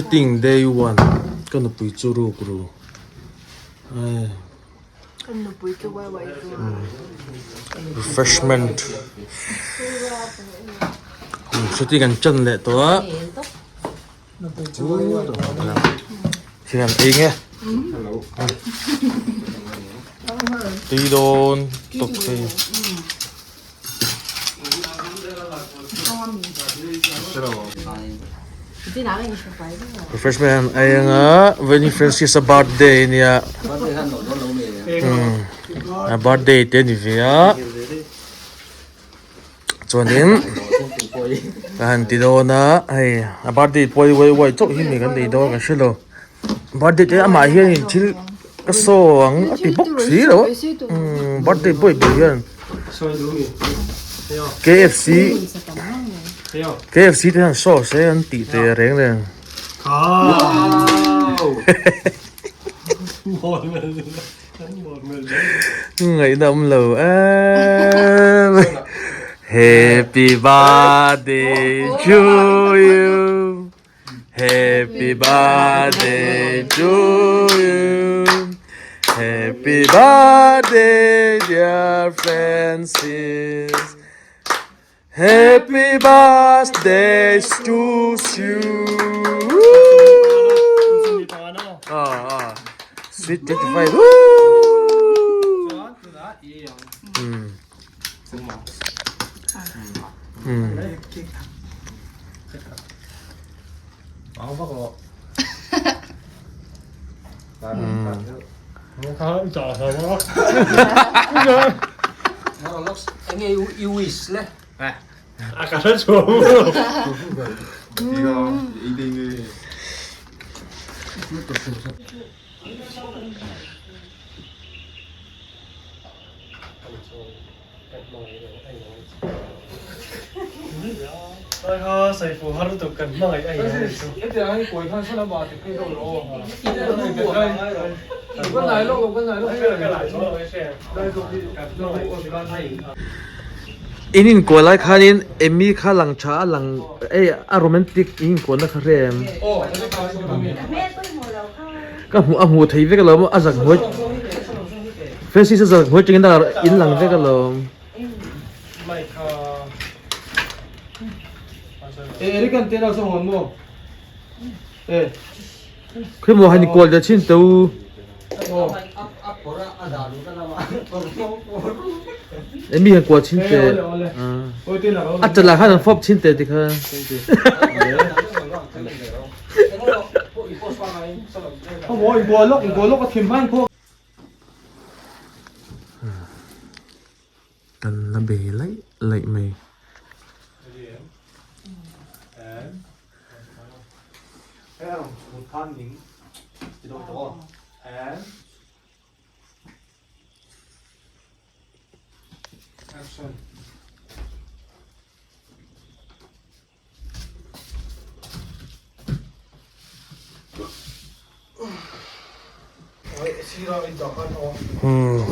Shooting day one ka nupui chu ruk ru Ka nupui chu wai wai chu Refreshment Shooting an chan leh tawh a Thil an ei nge Tui dawn tawp thei. Refreshment an ei anga Veni Francis a birthday ania a birthday te ani ve a chuanin ka han ti dawn a hei a birthday pawh hi uai uai chauh hi mi kan nei dawn ka hrelo birthday te amah hianin thil ka saw ang a ti bawk si lo umm birthday boy ber hian KFC KFC te hian saw se an tih te reng reng ngaihna awm lo em happy birthday to you. Happy birthday to you Happy birthday dear Francis Happy birthday to you Ah, ah. Sweet 25 Woo! In inkuah lai khanin Amy kha lang tha a lang ei a romantic in inkuahna kha hre em? Ka hmuh a hmuh thei vek alawm a zak hnuai Francis a zak hnuai tangin a in lang vek alawm. Khawimawh han inkual leh thin teh u. Emi han kual thin teh. A chalah khan an fawp thin teh tikhan. Kan la be laih laih mai.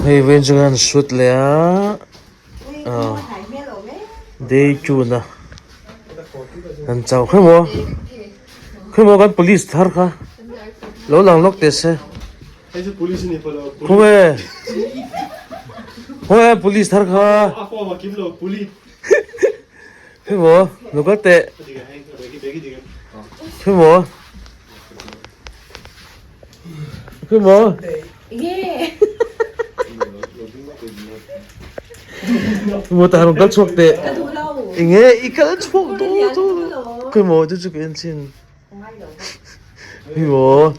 Hei ven chu khan shoot leh a day tune a kan chau kher maw kher maw kan police thar kha lo lang lawk teh se khawnge khawnge police thar kha. Hemaw lo kal teh. Hemaw. Hemaw. Hemaw tah rawn kal chhuak teh. Enge i kal chhuak dawn chu. Hemaw chu chu ka en chin. Hemaw.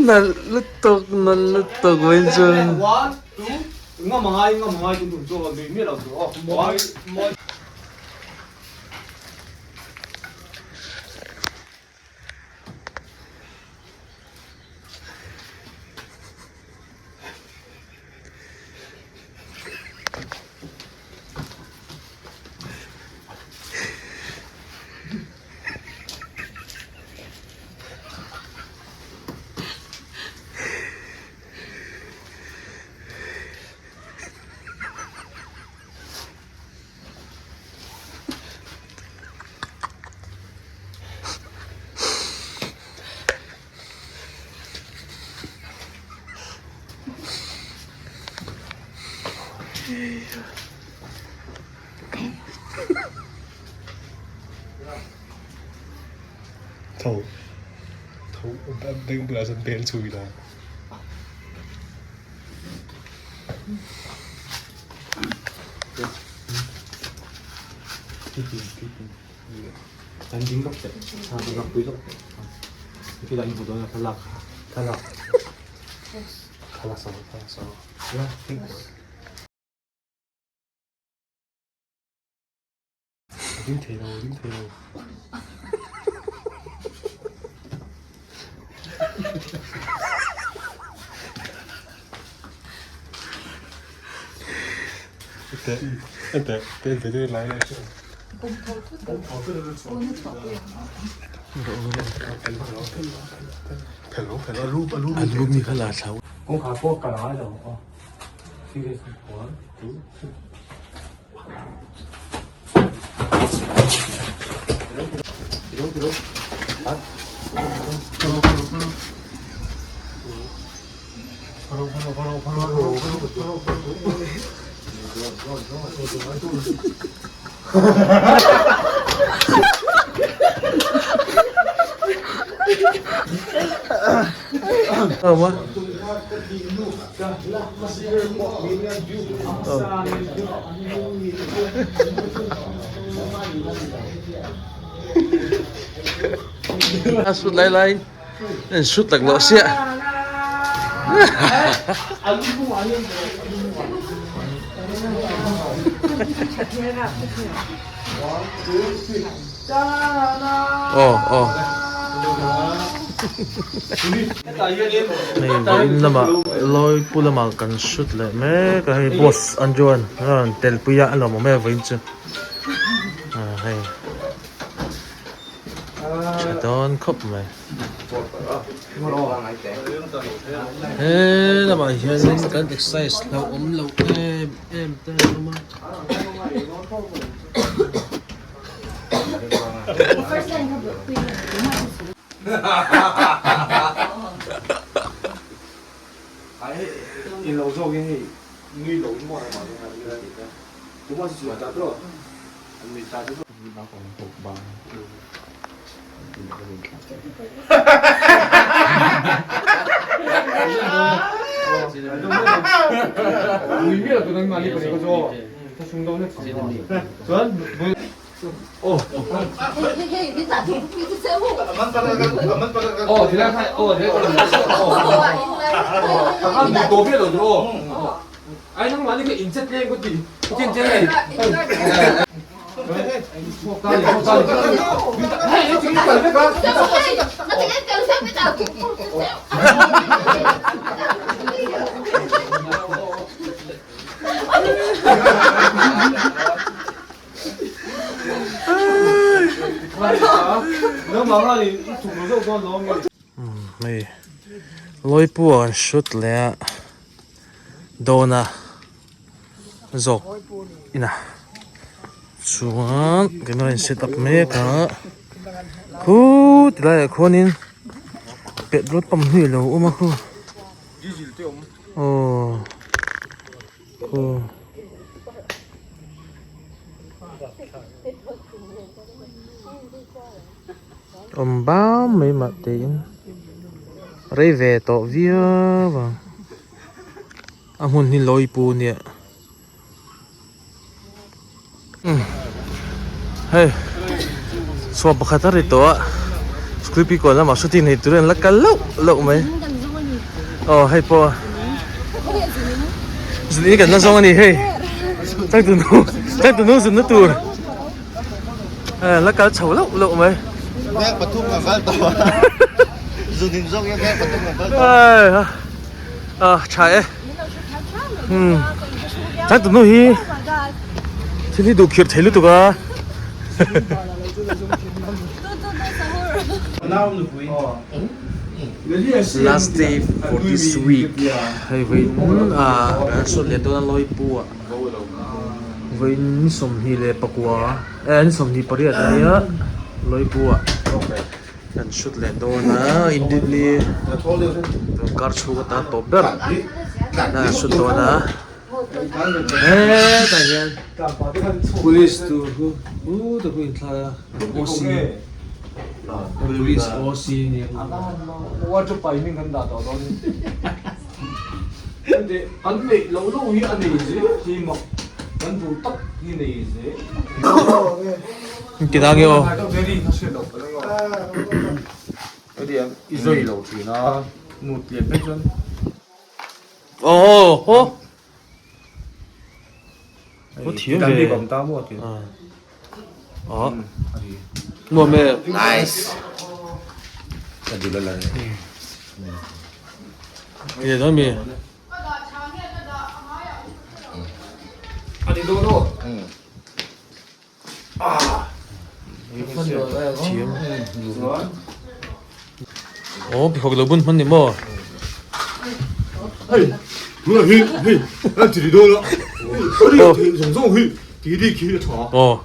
Nalh lutuk nalh lutuk vawiin chu. Tho tho beng bulah chuan bel chhui la. An ding lawk teh a lak pui lawk teh khi lah in hmu dawn a thlalak thlalak thlalak saw thlalak saw la think a ding thei lo a ding thei lo. A sut lai lai an sut tak loh siah. Aw aw. Hei vawiin lamah lawi pu lamah kan shoot leh mek a hei boss Anjuan a rawn tel pui a a lawmawm em vawiin chu hei tha dawn khawp mai he lamah hianin kan exercise hlauhawm loh em em te a awm a. Hei Lawipua an shoot leh a dawn a zawk ina chuan camera in set up mek a khu ti laiah khuanin petrol pump hi alo awm a khu aw khu. Awm bam mai mah tein rei ve tawh viau a a hmun hi lawi pu nia hei chhuah pakhat a ri tawh a scooty kawn lamah shooting nei turin an la kal loh loh mai. Aw hei pawh zun in kan la zawng a ni hei changtunu changtunu zunna tur la kal chho loh loh mai. Veng pathum kan kal tawh a zun in zawng hian veng pathum kan kal tawh a tha e changtunu hi thil hi duh khirh thei lutuk a. Last day for this week hei vawiin ah kan sawn leh dawn a lawipu ah vawiin ni 24 eh ni 28 a nia lawipu ah kan shoot leh dawn a inrinni tun kar chhung atan tawp ber a shoot dawn a. Hetah hian police tur chu u te pawh inthlai a OC police OC nia Ti nang emaw. Aw haw Haw thiam ve Aw Nuam e Nice Ka dil ala e Ti dawn mi Thiam Aw pheikhawk lo bun hman ni maw? Aw Aw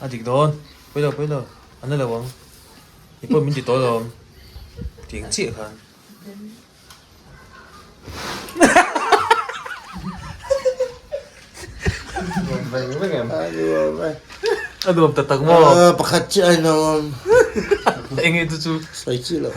A dik dawn pawi lo pawi lo a na lo ang i pawh min ti tawh lo ang tiang chiah khan. A nuam tak tak maw? Pakhat chiah a nuam. Eng nge chu chu? Sawi chiah lo.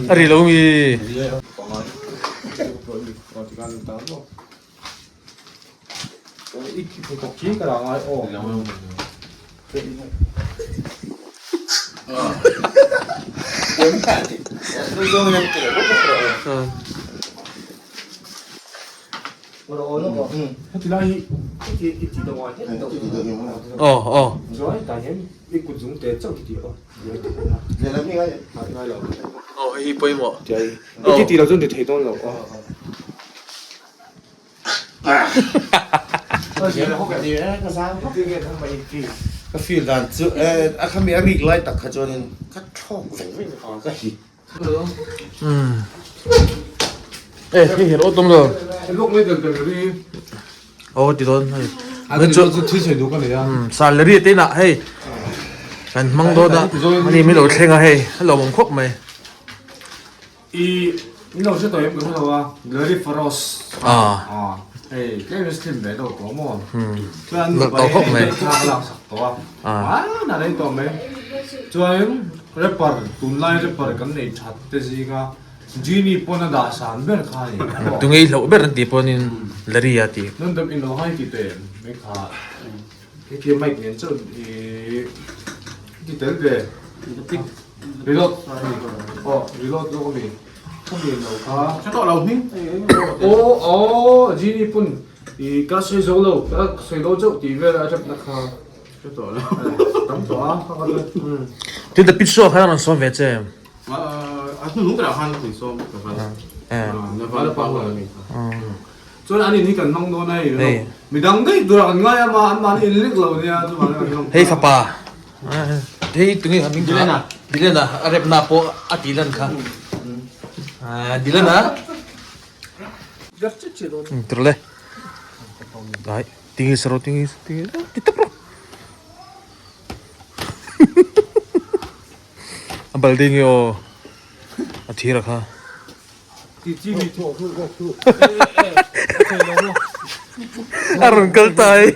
A ri lo mi? Aw aw. Aw hei hi pawimawh. Ka feel dan chu a khami a rik lai tak kha chuanin ka thlawk veng veng a ka hi. Eh hei her awt awm lo. Aw ti dawn hei. Salary te inah hei kan hmang dawn a ani min lo thleng a hei a lawmawm khawp mai. I min lo hre tawh em ka hre lo a, Gary Faros Ah. Hei tlem in slim ve deuh tawh maw? Chuan nupa hi thla ka laksak tawh a, ah na rei tawh mai. Chuan rapper tunlai rapper kan nei that te zinga Genie pawn a dah san ber kha a ni. Tunge i hlauh ber an tih pawhin Larry a ti. Nan dam in lo hai ti teh em mai kha. Hetia mic nen chuan i ti tel ve. Reload aw reload zawk ami khami lo kha. Hre tawh lo hming. Aw aw Genie pawn i ka sawi zo lo ka sawi lo chauh tih vel a rep na kha. Hre tawh lo. Tam tawh a kha kha chu. Tin the pit show khan a rawn sawm ve che. A hnu berah khan kan sawm ta khan. Naval pa hun a ni. Chuan an in hi kan hmang dawn a hei. Midang daih turah kan ngai a ma an mahni in lek lo nia chuvangin kan hmang. Hei fapa. Hei tunge kha hming Dilena. Dilena a repna pawh a tih lan kha. Dilena. Tirle. Ai tingi saro tingi tingi ti tap ro. A bal ding i aw a thir a kha. A rawn kal ta ai.